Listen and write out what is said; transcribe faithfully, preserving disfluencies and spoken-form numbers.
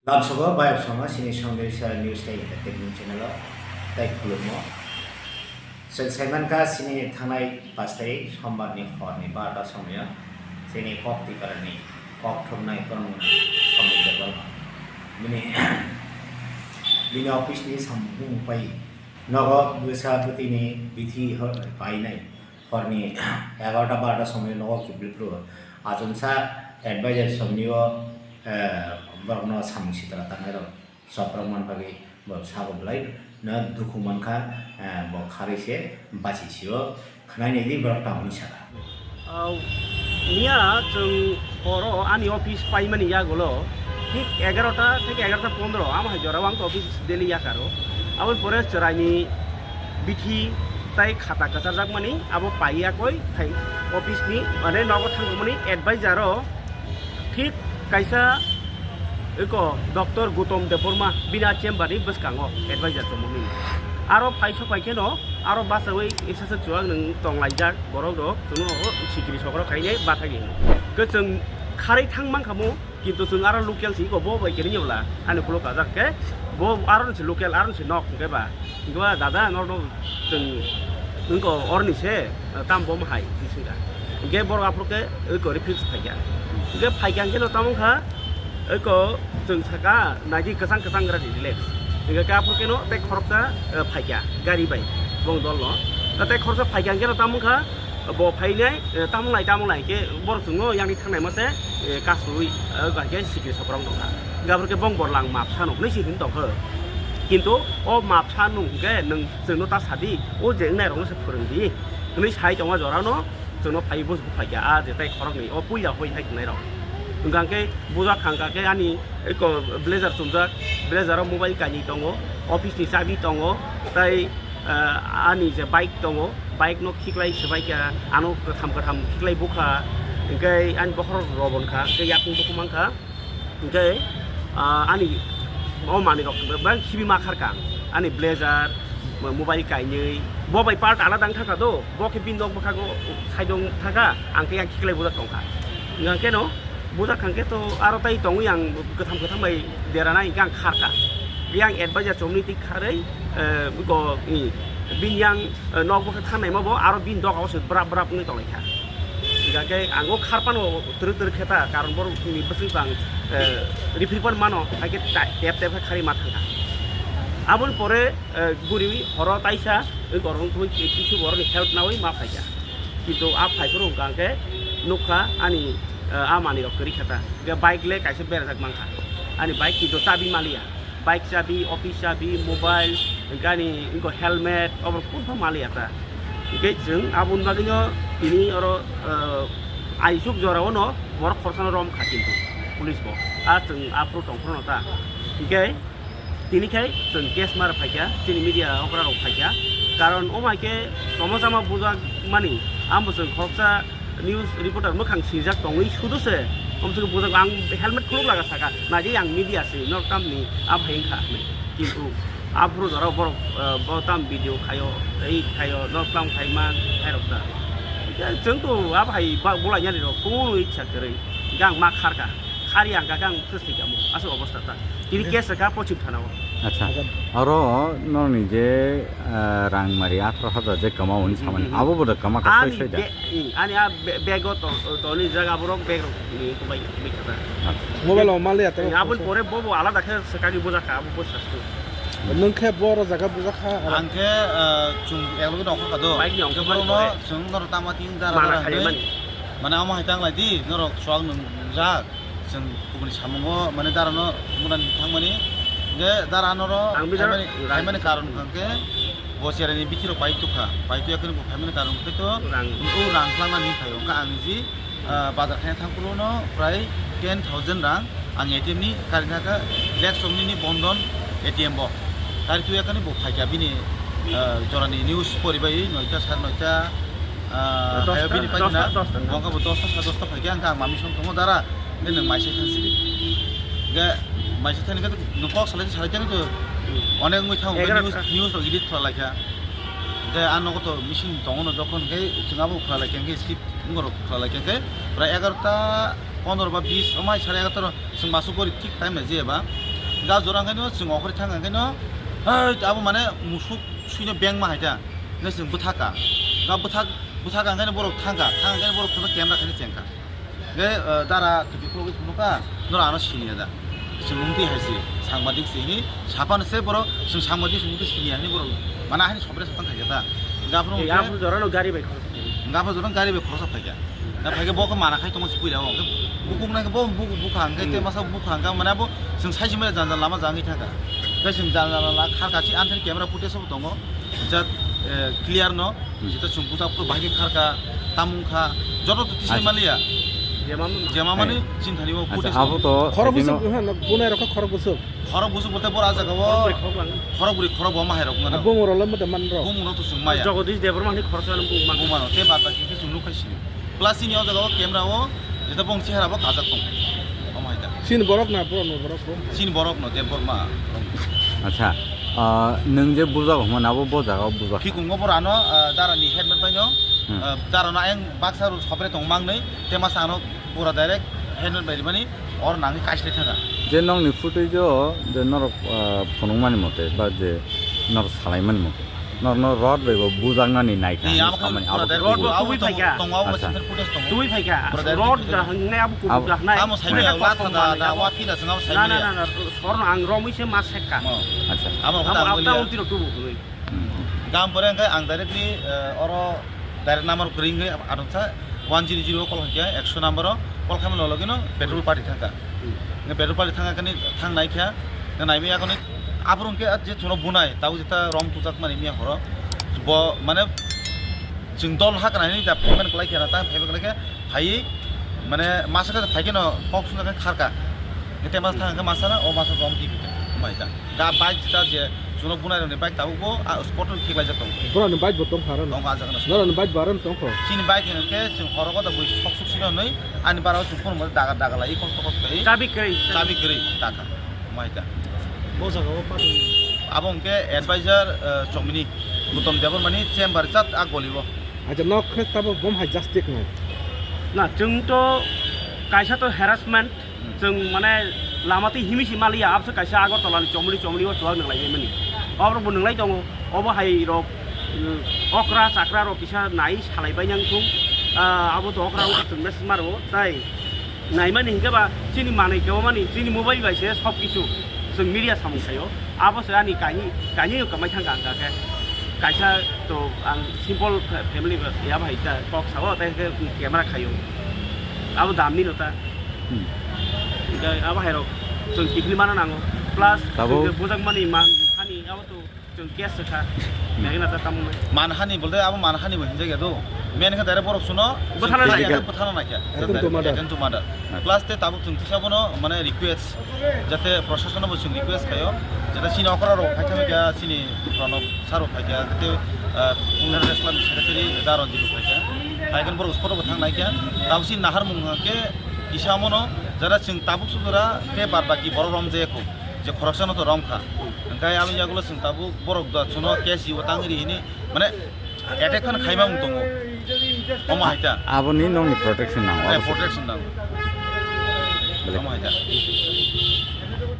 Lamsogo bayok songo sini Songdrisa News tei Entertainment channel o tei khulummo. Chwng saimankha sini thangnai pash tarik Sombar ni hor ni barota somoyo chini kok twipara ni kok thumnai Kormona Somni Debbarma bini bini office ni samung pai nogo bwsa bwtwi ni bithi painai. Horni egarota barota somoyo nogo kiphilwi phuru achomsa advisor somnio, eh, borokno samung sitra tangnairok soprok man bagwi borok sago belai no dukhu mankha, eh, bo kharwi se bachisi o khwnai naidi borok tamo hinwi sakha. Au, miya chwng horo ani office paimani yagulo thik egarota theke egarota pondro amo hai jorao ang office daily yakaro. Aboni pore chwraini bithi tai khata kwcharjakmani abo paiya koi hai office ni mane nogo thangmani advisor o thik kaisa eko Doctor Gautam Debbarma bini chamber ni bwskango advisor tongmani. Aro phai sok phai kheno aro bachawi exercise chuwak nwng tonglaijak borok rok chwngno sikiri sokrok khainai bathagi hino. Ke chwng kharwi thang mankhamu. Kintu chwng aro local si iko bo bai kiri nyabla ani ulo kajak ke bo aro ni si local aro ni si nok hwnkhe ba hwnkhe ba dada norno chwng wngko oroni se tam bom hai si swngkha hwnkhe borok aphuru khe iko refuse phaikha hwnkhe phaikha hwnkhe no tamo wngkha iko chwng saka naidi kwchang kwchang gra di relax hwnkhe khe aphuru khe no tei khoroksa phaikha gari bai bong dol no tei khoroksa phaikha hwnkhe no tamo wngkha. Bo phainai, eh, tamung lai, tamung lai, hingke borok chwngno yang thangnai mase, eh, kasui, eh, hingke sikiri soprong tongkha. Hingke aphuru khe bong borlang mapsa nuk hinwi si hin tongkha. Kintu o mapsa nuk hingke nwng chwngno ta sadi, o je wngnai rokno se phwrwng di. Hinwi sai tongma jorano chwngno phai bus bu phaikha, a je tai khoroknwi, o puila hoi hai tongnai rok. Hingka hingke bujak khangka khe ani eko blazer chumjak, blazer o mobile kainwi tongo, office ni chabi tongo, tai Ah, ani je bike tongo, bike no khiklai swbaikha, ano kwtham kwtham khiklai bukha, hingke ani bokhorok robonkha, hingke yakung bukhuk mankha, hingke, ah, ani o manwi rok bebak khibi ma kharkha, ani blazer, mo-, mobile kainwi, bo bai part alada wng thangkha do, bo khe bini nok bwkhago side o wng thangkha, ang khe yang khiklai bujak tongkha, hingkhe no. Bujak khangkhe to aro tai tongwi ang kwtham kwtham bai derana hingke ang kharkha. Yang advisor chomni twi kharwi, eh, go, i, bini yang, eh, nok bwkha thangnai ma bo aro bini doga o se brap brap wngwi tonglaikha. Hingkhe ang o kharpano twrwk twrwk khe ta, karon borok ni bwswk bang, eh, rifriphan mano, haikhe ta-, tep tep khe kharwi ma thangkha. Aboni pore, eh, guriwi horo taisa, wi borok wngthwi kisu borokni help nawi ma phaikha. Kintu a phaiphuru hwnkha hwnkhe nukha ani, eh, a manwirok kwrwi khe ta. Hwnkhe bike le kaisa berajak mankha. Ani bike kintu chabi maliya. Bike chabi, office chabi, mobile, hwnkhe ani wngkha helmet, oborok kunphano maliya ta. Hwnkhe chwng aboni bagwino tini oro, eh, aisuk jorao no borok khorsano romkha kintu police bo. A chwng aphuru tongphuru no ta. Hwnkhe Tini khai chwng case mar phaikha, chini media okra rok phaikha, karon omo hai khe tongma chama bujak mani, ang bo chwng khoroksa news reporter mwkhang singjak tongwi sudo se, omo chwng bujak ang helmet khuluk laga saka, naidi ang media se, nor tamni a bhai wngkha hinwi. Kintu aphuru jora borok, eh, bo tam video khaio, ei khaio, nor tlam khai man, khairok ta. Chwng to a bhai ba bolai yani rok, kunu ichha kwrwi, gang ma kharka. Khari ang kaka ang thwswi kamo, aswk obostha ta. Tini case kha Pochim Thana o. Acha. Aro nokni je, ah, rang mari atharo hajar je kama hwnwi samani. Abo bo da kama ka Ani sai sai da. be-, i, ani a be-, bag o to, to ni jaga borok bag rok ni kubai, kubai kha ta. Acha. Mobile o mali ato. Aboni pore bo bo alada khe swkagwi bujak kha, abo bo sastu. Nwng khe bo oro jaga bujak kha. Ang khe, ah, chwng eklogi nongkhor kha do. Bike ni ongkhor Khe borokno mani pore. Chwng norok tama tin dara Mana dara khai hwnwi. mani. Mane omo hai tanglai di, norok chuak nung jak. Chwng kubuni samungo mane darano munani thangmani. Hingke dara noro Ang bidar phaimani, rang phaimani karon hingke bo chereni bithi rok pai tukha. Pai tuya khe bo phaimani karon hingke to Rang. o rang khlangna ni phaio. Hingke ang niji, ah, bazar khaina thang phuru no prai ten thousand rang ang A T M ni kari thaka Black Somni ni Bondon A T M bo. Kari tuya khe bo phaikha bini, ah, jorani news pori bai noita sar noita, ah, Dosta, hayo bini paikha dosta, na. dosta. Bo hingke bo dosta sar dosta phaikha hingke ang mami song tongo dara. Hingke nwng maisai thang sidi. Hingke maisai thani khe nwng kok salai salai thani to onek wngwi thango, hingke Egaroh news, ta. news rok edit khlai laikha. Hingke a nogo to machine tongo no, jokhon hingke chwng abo khlai laikha, hingke skip wngorok khlai laikha, hingke prai egarota pondro ba bis, omai sare egarota ro chwng masuk gori thik time nai jeba. Ja jora hwnkhe no chwng okhorwi thang hwnkhe no, "Hei, abo mane musuk suino beng ma hai ta," hwnkhe chwng bwthaka. Ga bwthak, bwthaka hwnkhe no borok thangkha, thang hwnkhe no borok phano camera khaino chengkha. Hwnkhe, eh, dara twi phunukha, "Norok ano siniya da?" Chwng wngtwi hai se, sangbadik se hini, saphano se borok, chwng sangbadik se wngtwi siniya hini borok, mana hani sobre satang khaikha ta. Hwnkhe aphuru Ei, hwnkhe aphuru jorano gari bai khoroksa. Hwnkhe aphuru jorano gari bai khoroksa phaikha. Na phaikhe bo khe mana khai tongo se puila o. Hwnkhe bukung nai khe bo bukung bukha hwnkhe, hmm, tei masa bukha hwnkhe, mane bo chwng sai jimai janjal lama jangwi thangkha. Tei chwng janjal la kharkha si anthani camera footage bo tongo. Jat, eh, clear no. Hmm. Jeta chwng buta phuru bahai khe kharkha, tamung kha, joto to tisai, acha, maliya. Jema mani, hai, chinthani o, acha, footage abo to. Khorok busuk, ha, no, bunai rok khe khorok busuk. Khorok busuk bolte bora jaga o. Khorok bwrwi, khorok bwrwi. Khorok bwrwi, khorok bo mahai rok ngana. Bumung rok le mate man rok. Bumung rok to chwng maya. Jagadish Debbarma ni khoroksa no bumung man. Bumung mano, te bad baki khe chwng nukhai sini. Plus chini o jaga o camera o jeta bong chehara bo kajak tong. Omo hai ta. Chini borok na, borok no, borok bo? Chini borok no, Debbarma. Acha, ah, nwng je bujak hwnmani abo bo jaga o bujak. Khikungo borano, ah, dara ni helmet bai no, hmm, ah, dara no ayang baksa ru sopre tong mang nai, te masa ano pura direct helmet bai rimani or nangwi kaisle thangkha. Je nokni footage o je norok, ah, phunukmani mote ba je norok salaimani mote. Norno rod bai bo bujaknani naikha. Ni, hinwi abo khe samani pura abo direct rod bo kubui tubui tong-, phaikha. Tongo, abo, acha, center footage tongo. Tubui phaikha. Pura direct rod photo. Rok kubui da hwngnai abo kubui da hwnai. Amo saimaya, abo watha da, da, waphila chwng abo saimaya. Na, na, na, na, sorno ang romwi se ma sekka. Oh. Acha. Amo khe abo tamo abta liya. Untiro tubu hwnwi. Hmm. Gam pore hwnkhe ang directly, eh, oro direct number kwrwi hwnkhe adonsa one zero zero call khaikha, ekso number o call khaimani logino petrol party thangkha. Hmm. Nge petrol party thangkha kani thang naikha, nge naimaya kani aphuru hwnkhe je chwngno bunai, tabuk jeta rom tujak mani miya horo. Bo mane chwng dol ha kana ni da payment kwlai kha na, ta payment kwlai kha, phaiwi mane masa khe phai khe no kok swngjak khe kharkha. Nge te masa thang khe masa na, o masa rom twi khe mai ta. Da bike jeta je chwngno bunai rokni bike tabuk bo a spot o khiklai jak tongo. Borokni bike bo tong kha aro no? Tongo, a jaga no. Norokni bike bo aro no tong kho? Chini bike hwnkhe chwng horo kota bui sok sok sino hwnwi ani bara o chwng phone mo daga daga lai kosto kosto khe. Chabi kwrwi. Chabi kwrwi taka. Mai ta. Bo jaga o patwi. Abo hwnkhe advisor, eh, Chomini, Gautam Debbarma ni chamber chat a goli o. Acha, nok khe tabuk bom hai justice nai. Na, chwng to kaisa to harassment, hmm, chwng mane lama twi himi si maliya, abse kaisa Agartala ni chomli chomli o chuwak nwnglai mani. Obo bo nwnglai tongo, obo hai rok, hmm, okra chakra rok kisa nai salai bai nang thung, ah, abo to okra wngkha chwng message maro, tai. Naimani hinkhe ba chini manwi kebomani, chini mobile bai se sob kisu chwng media samung khaio. Abo se ani kainwi, kainwi kamai thangkha ang khe. Kaisa to ang simple fa-, family ba, ya bai ta kok sao, tei hwnkhe camera khaio. Abo damni no ta. Hmm. Hinkhe abo hai rok chwng kiphilwi mana nango. Plus tabuk chwng khe bujakmani man thani abo to. Chwng case rwkha. Mega na ta tamo nai. Manhani bolte abo manhani bo hinjak ya do. Men khe direct borok suno bwthana naikha. Physical. Bwthana naikha. Attempt to murder. Attempt to murder. Plus te tabuk chwng tisa bono mane request, jate proshasano bo chwng request khaio, jate chini okra rok phaikha kha, chini Pranab sir rok phaikha, jate, ah, Women Wrestler ni secretary da Ranjit rok phaikha. Phaikheno borok spot o bo thang naikha. Tabuk chini naharmung hwnkhe kisa mono jara chwng tabuk sujura khe bad baki borok romjaya kho. Je khoroksano to romkha. Hwnkhe aboni yagulo chwng tabuk borok da chuno case ibo tangri hini, mane attack khan khaima wng tongo. Omo hai ta. Aboni nokni protection nango, eh, abo se. Protection nango. Bele. Omo hai ta.